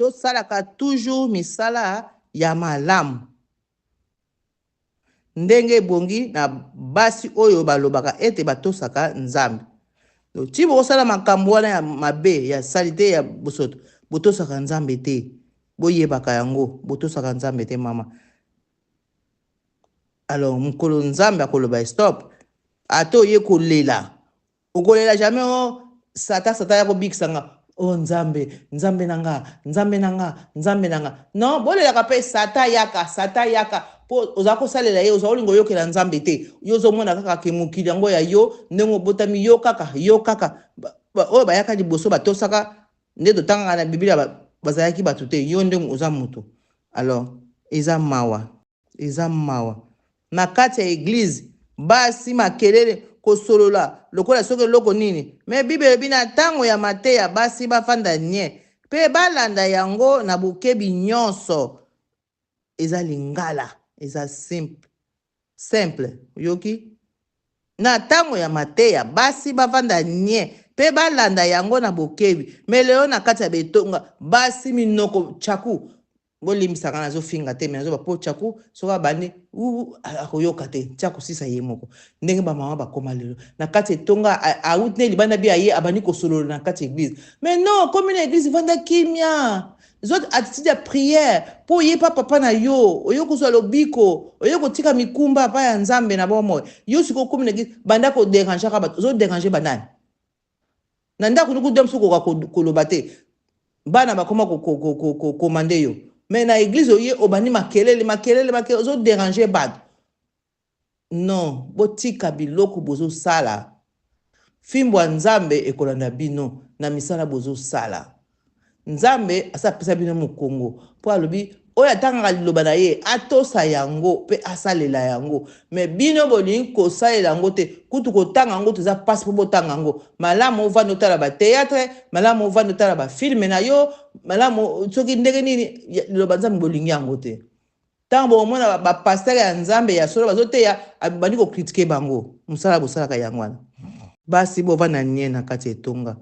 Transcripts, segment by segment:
Tosalaka toujours misala ya malamu ndenge ebongi na basi oyo balobaka ete batosaka Nzambe. Donc ti bokosala makambo wana ya mabe ya salite ya bosoto, botosaka Nzambe te. Boyebaka yango, botosaka Nzambe te mama. Alors mokolo Nzambe akoloba stop, ata oye kolela, okolela jamais oh satan satan ya kobikisa nga oh Nzambe, Nzambe na nga, Nzambe na nga, Nzambe na nga. Non, bolelaka pe satan yaka, satan yaka po oza kosalela ye, oza kolinga oyokela Nzambe te. Yo ozomona kaka ke mokili yango ya yo, ndenge obotami yo kaka, yo kaka. Oyo bayaka liboso batosaka nde totangaka na Biblia bazalaki bato te, yo nde oza moto. Alors eza mawa, eza mawa na kati ya eglise basi makelele kosolola lokola soki eloko nini. Me Bible elobi na ntango ya mateya basi bafanda nye mpe balanda yango na bokebi nyonso. Eza lingala, eza simple simple, oyoki? Na ntango ya mateya basi bafanda nye mpe balanda yango na bokebi. Me lelo na kati ya betonga basi minoko tchaku, bolimbisa nga nazofinga te, me nazoba po tchaku soki abandi akoyoka te, tchaku sisa ye moko. Ndenge ba mama bakoma lelo na kati etonga, awuti ne libanda bi aye abandi kosolola na kati eglise. Mais non, komi na eglise vanda kimia, zwa attitude ya prière po oye pa papa na yo, oye kozwa lobiko, oye kotika mikumba pa ya Nzambe na bomoi. Yo sikoyo okomi na eglise banda koderangeaka bato, ozoderange banani na ndako noku dem soki okoka koloba te, bana bakoma kokomande yo. Mais na eglise oye obandi makelele makelele makelele, ozoderange bato. Non, botika biloko bozosala, fimbo ya Nzambe ekolanda bino na misala bozosala. Nzambe asi apesa bino mokongo po alobi oyo atangaka liloba na ye atosa yango pe asalela yango. Mais bino bolingi kosalela yango te, kutu kotanga yango eza pasi po botanga yango. Malamu ovanda otala ba theatre, malamu ovanda otala ba film na yo, malamu soki ndenge nini, liloba Nzambe bolingi yango te. Tango bokomona ba pasteur ya Nzambe ya solo bazoteya, abandi ko critiquer bango. Mosala bosalaka yango wana. Basi bovanda nie na kati ya etonga.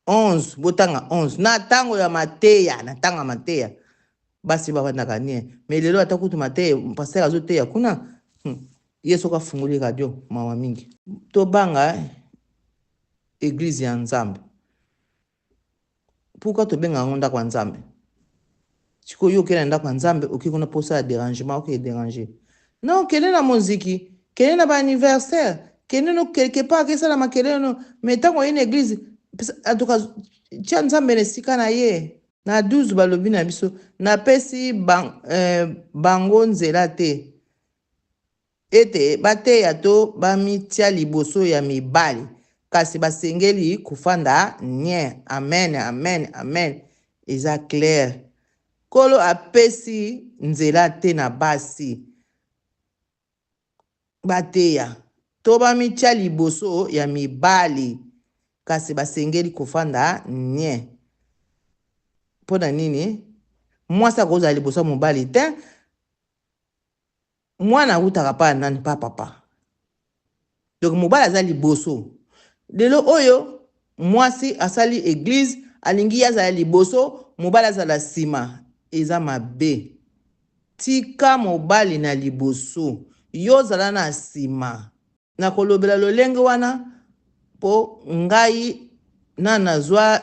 11 botanga 11 na tango ya mateya, na tango ya mateya basi bavandaka nie. Mais lelo ata kutu mateya pasteur azoteya kuna, ye soki afungoli radio mawa mingi. Tobanga eglise ya Nzambe. Pourquoi tobenga yango ndako ya Nzambe? Sikoyo yo okende na ndako ya Nzambe, oke kuna mpo osala derangement, oke deranger. Non, kende na moziki, kende na ba anniversaire, kende no quelque part kesala makelele no. Mais ntango oye na eglise, en tout cas tia Nzambe na esika na ye. Na 12 balobi na biso, napesi bango nzela te ete bateya to bamitia liboso ya mibali, kasi basengeli kofanda nye. Amen, amen, amen. Eza clair. Nkolo apesi nzela te na basi bateya to bamitia liboso ya mibali, kasi basengeli kofanda nye. Mpo na nini? Mwasi akozala liboso ya mobali te. Mwana awutaka pa nani? Pa papa. Donc mobali aza liboso. Lelo oyo mwasi asali eglise, alingi ye azala liboso, mobali azala nsima. Eza mabe. Tika mobali na liboso, yo ozala na nsima. Nakolobela lolenge wana po ngai na nazwa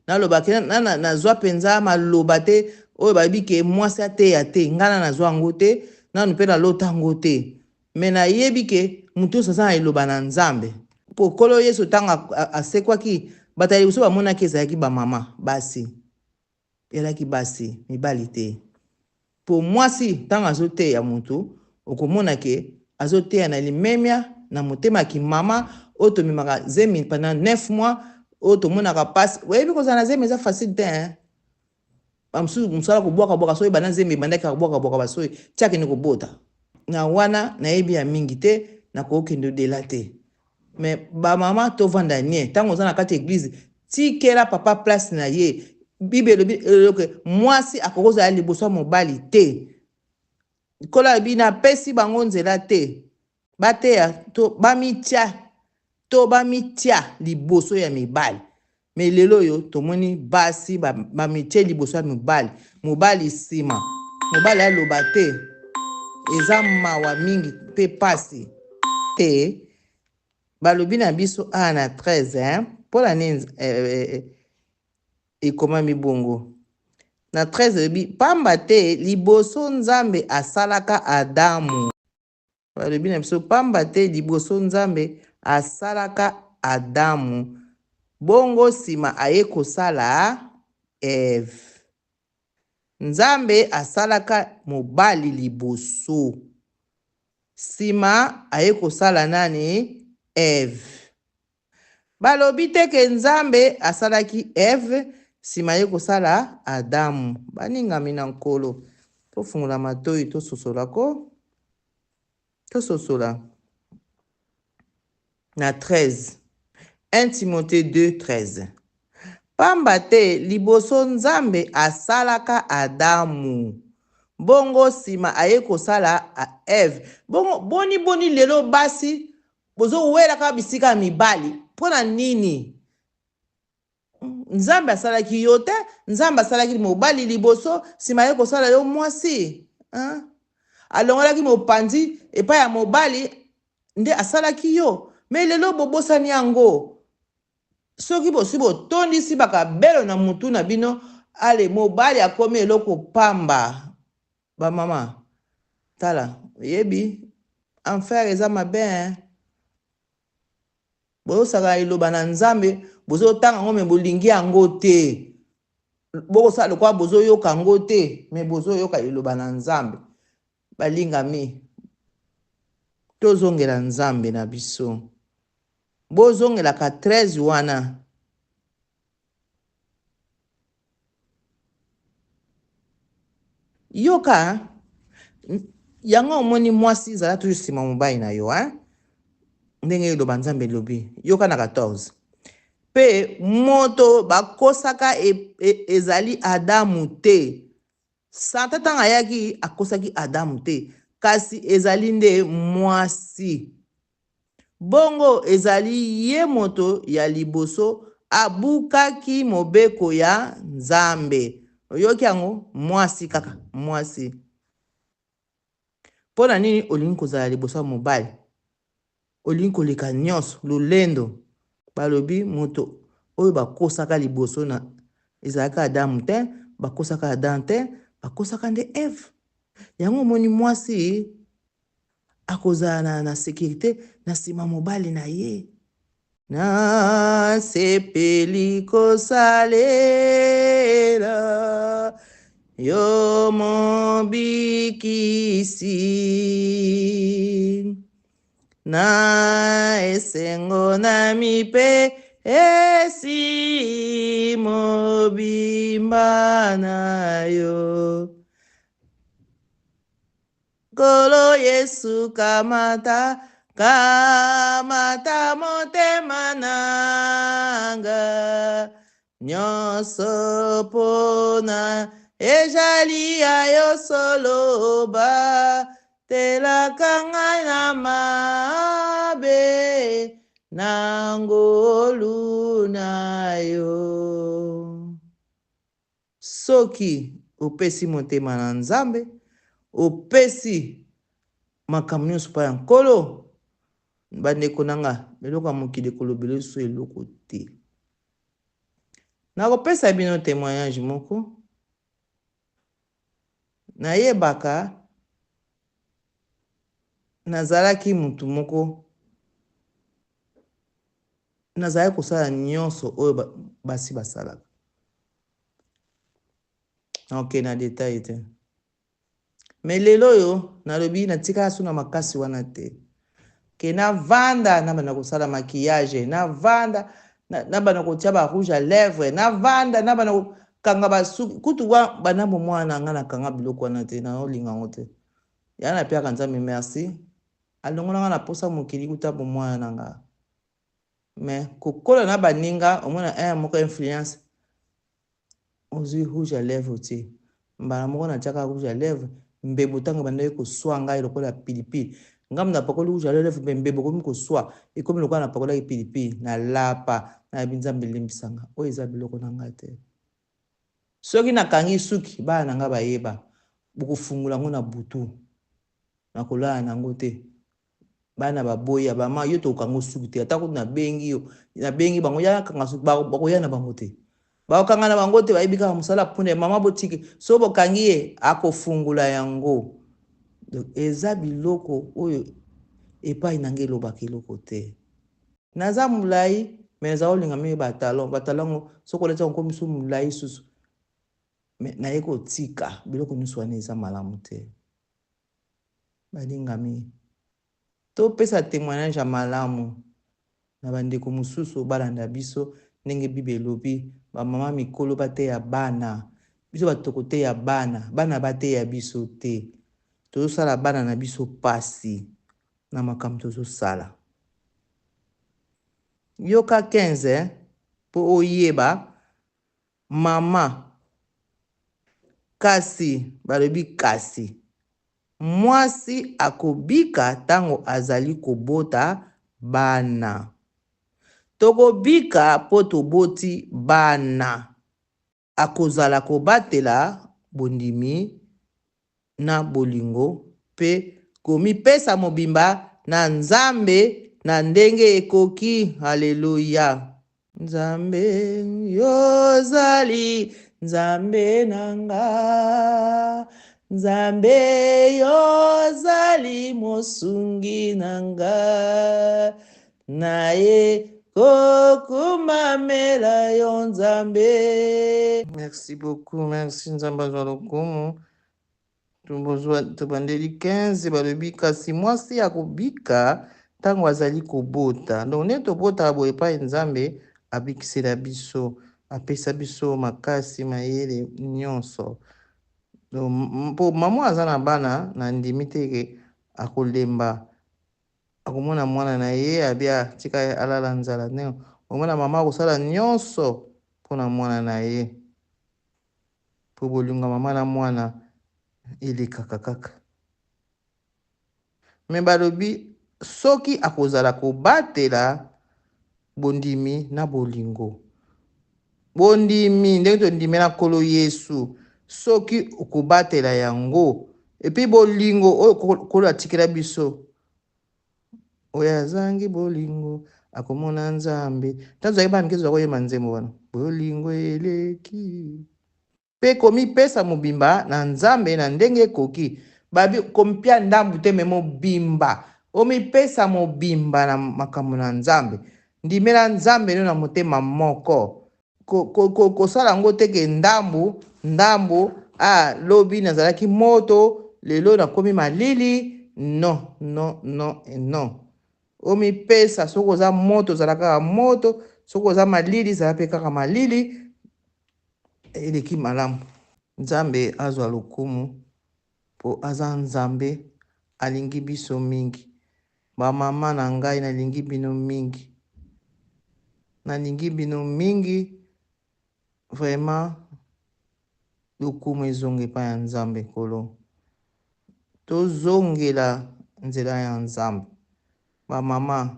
nalobaki na nazwa penza maloba te oyo bayebi ke mwasi ateya te, ngai na nazwa yango te nanu pe nalota yango te, mais nayebi ke moto nyonso aza na liloba na Nzambe. Po Nkolo Yesu tango asekwaki, bato ya liboso bamonaki ezalaki ba mama basi. Elaki basi, mibali te. Po mwasi tango azoteya mutu, okomona ke azoteya na limemia, na motema ya kimama, oyo tomemaka zemi pendant 9 mois, oyo tomonaka pasi. Oyebi kozala na zemi eza facile te hein. Ba mosusu mosala kobwaka bwaka soyi banda zemi ebandaki kaka kobwaka bwaka ba soyi ti akende kobota. Na wana nayebi ya mingi te, nakokende au-delà te. Mais ba mama tovanda nie, tango oza na kati ya eglise tikela papa place na ye. Bible elobi eloke mwasi akoki kozala liboso ya mobali te. Nkolo alobi napesi bango nzela te bateya to bamitia to bamitia liboso ya mibali. Mais lelo oyo tomoni basi bamitie ba liboso ya mobali, mobali nsima, mobali aloba te. Eza mawa mingi mpe pasi te. Balobi na biso awa na 13 hein? Mpo na nini ekomami bongo na 13? Elobi pamba te liboso Nzambe asalaka Adamu. Balobi na biso pamba te liboso Nzambe asalaka Adamu, bongo nsima aye kosala Eve. Nzambe asalaka mobali liboso, nsima aye kosala nani? Eve. Balobi te ke Nzambe asalaki Eve, nsima aye kosala Adamu. Baningami na Nkolo, tofungola matoi, tososola ko, tososola. Na 13, 1 Timothee 2, 13. Pamba te liboso Nzambe asalaka Adamu, bongo nsima aye kosala Eve. Bongo boni boni lelo basi bozowelaka bisika ya mibali mpo na nini? Nzambe asalaki yo te, Nzambe asalaki mobali liboso, nsima aye kosala yo mwasi. Hein? Alongolaki mopanzi epai ya mobali nde asalaki yo. Me lelo bobosani yango. Soki bosi botondisi bakabelo na mutu na bino, ale mobali akomi eloko pamba. Ba mama, tala, oyebi enfer eza mabe hein. Bozosaka liloba na Nzambe, bozotanga yango me bolingi yango te. Bokosala lokola bozoyoka yango te, me bozoyoka liloba na Nzambe. Balingami, tozongela Nzambe na biso. Bozongelaka 13 wana. Yoka yango, omoni mwasi zala toujours nsima mobali na yo hein? Ndenge eloba Nzambe elobi, yoka na 14 mpe moto bakosaka ezali Adamu te. Satan ntango ayaki akosaki Adamu te, kasi ezali nde mwasi. Bongo ezali ye moto ya liboso abukaki mobeko ya Nzambe. Oyoki yango? Mwasi kaka, mwasi. Mpo na nini olingi kozala liboso ya mobali? Olingi koleka nyonso, lolendo. Balobi moto oyo bakosaka liboso na ezalaka Adamu te, bakosaka Adam te, bakosaka nde Eve. Yango omoni mwasi akozala na, na securite na nsima mobali na ye. Nasepeli kosalela yo mobikisi, na esengo na mipesi mobimba na yo. Nkolo Yesu, kamata, kamata motema nanga nyonso mpona ejali ya yo solo, batelaka ngai na mabe na ngolu na yo. Soki opesi motema na Nzambe, opesi makambo nyonso epai ya Nkolo, bandeko na nga, eloko ya mokili ekolobela biso eloko te. Nakopesa bino temoignage moko. Nayebaka nazalaki mutu moko nazalaki kosala nyonso oyo basi basalaka. Nakokende na detail te. Mais lelo oyo nalobi natikala so na makasi wana te. Ke navanda nabanda kosala maquillage, navanda nabanda kotia ba rouge à lèvres, navanda nabanda kokanga basuki kutu banda bomwana na nga nakanga biloko wana te, naolinga yango te. Ya napiaka Nzambe merci, alongola nga na posa mokili kuta bomwana na nga. Mais kokola na baninga omona un moko influence ozwi rouge à lèvres otie mbala moko natiaka rouge à lèvres mbebo ntango ebandaki koswa ngai lokola pilipili ngambo napakoli rouge à lèvres mpe mbebo ekomi koswa ekomi lokola napakolaki pilipili nalapa. Nayebi Nzambe limbisa nga, oyo eza biloko na nga te. Soki nakangi suki, bana na nga bayeba, bokofungola yango na butu, nakolala na yango te. Bana baboya, bama yo tokanga suki te, ata kutu nabengi yo, nabengi bango ya kanga suki, bakoya na bango te. Bakokanga na bango te, bayebi kaka mosala punda ya mama botiki. So bokangi ye, akofungola yango. Donc eza biloko oyo epai na ngai elobaka eloko te. Naza molai, mais naza kolinga mingi ba talon. Ba talon yango soki olati yango okomi su molai susu. Mais naye kotika biloko nyonso wana eza malamu te. Balingami, topesa témoignage ya malamu na bandeko mosusu balanda biso ndenge Bible elobi, bamama mikolo bateya bana. Biso bato tokoteya bana, bana bateya biso te. Tozosala bana na biso pasi na makambo tozosala. Yoka 15 eh, po oyeba mama. Kasi balobi kasi mwasi akobika ntango azali kobota bana. Tokobika po toboti bana. Akozala kobatela bondimi na bolingo pe komipesa mobimba na Nzambe na ndenge ekoki. Haleluya! Nzambe, yozali Nzambe na nga. Nzambe, yozali mosungi na nga. Naye kokumamela yo Nzambe. Merci beaucoup, merci Nzambe azwa lokumu. Tobandeli 15, balobi kasi mwasi akobika ntango azali kobota. Donc nde tobotaka boye epai Nzambe abikisela biso, apesa biso makasi, mayele nyonso. Donc mpo mama aza na bana, na ndimi te ke akolemba, akomona mwana na ye abia tika ye alala nzala. Ne omona mama akosala nyonso mpona mwana na ye, mpo bolingo ya mama na mwana elekaka kaka. Me balobi soki akozala kobatela bondimi na bolingo. Bondimi ndenge tondimela Nkolo Yesu, soki okobatela yango, epuis bolingo oyo Nkolo atikela biso, oyo azangi bolingo akomona Nzambe. Ntango tozalaki bana mike tozalaki koyemba nzembo wana, bolingo eleki. Pe komipesa mobimba na Nzambe na ndenge ekoki. Babi kompia ndambu te, me mobimba. Omipesa mobimba na makambo na Nzambe. Ndimela Nzambe no na motema moko. Kosala yango te ke ndambu ndambu, ah lobi nazalaki moto, lelo nakomi malili. Non, non, non et non. Omipesa, soki oza moto zala kaka moto, soki oza malili zala pe kaka malili, eleki malamu. Nzambe azwa lokumu po aza Nzambe alingi biso mingi. Ba mama na ngai nalingi bino mingi, nalingi bino mingi vraiment. Lokumu ezonga epai ya Nzambe Nkolo. Tozongela nzela ya Nzambe. Ba mama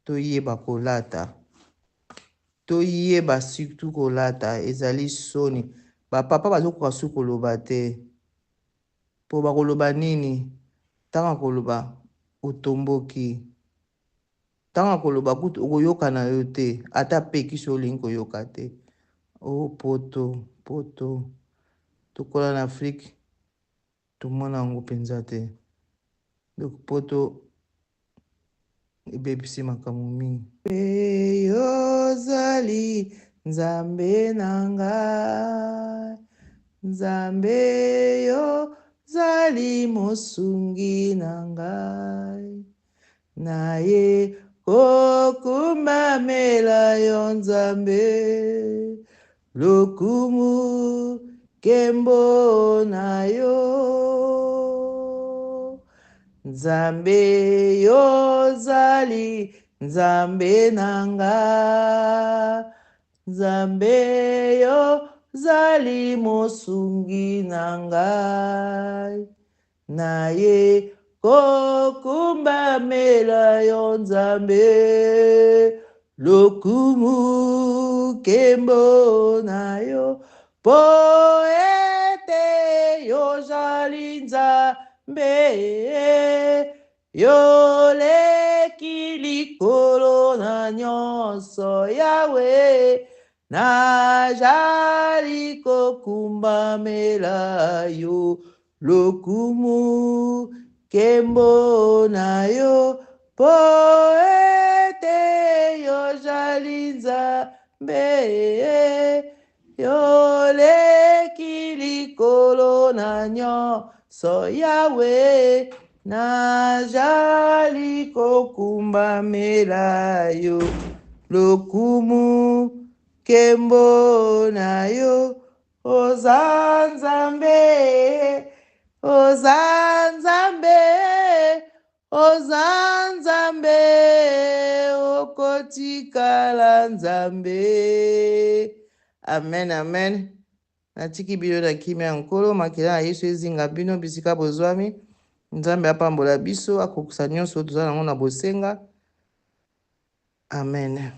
toyeba kolata, toyeba surtout kolata, ezali soni. Ba papa bazokoka su koloba te, po bakoloba nini? Ntango akoloba otomboki, ntango akoloba kutu okoyoka na yo te, ata apekisi olingi koyoka te. O poto poto, tokola na Afrique tomona yango mpenza te. Donc poto ebebisi makambo mingi. Pe yozali Nzambe na ngai, Nzambe yozali mosungi na ngai, naye kokumamela yo Nzambe, lokumu kembo na yo. Nzambe yozali Nzambe na nga, Nzambe yozali mosungi na ngai, naye kokumbamela yo Nzambe, Lokumu nkembo na yo, mpo ete y'ozali Nzambe, y'oleki likolo na nyonso, Yawe, nazali kokumbamela yo. Lokumu nkembo na yo, mpo ete y'ozali Nzambe, y'oleki likolo na nyonso, Yawe, nazali kokumbamela yo. Lokumu nkembo na yo, oza Nzambe, oza Nzambe, oza Nzambe, okotikala Nzambe. Amen, amen. Natiki bino na kimia ya Nkolo, makila na Yesu ezinga bino bisika bozwami. Nzambe apambola biso, akokisa nyonso oyo toza nango na bosenga. Amen.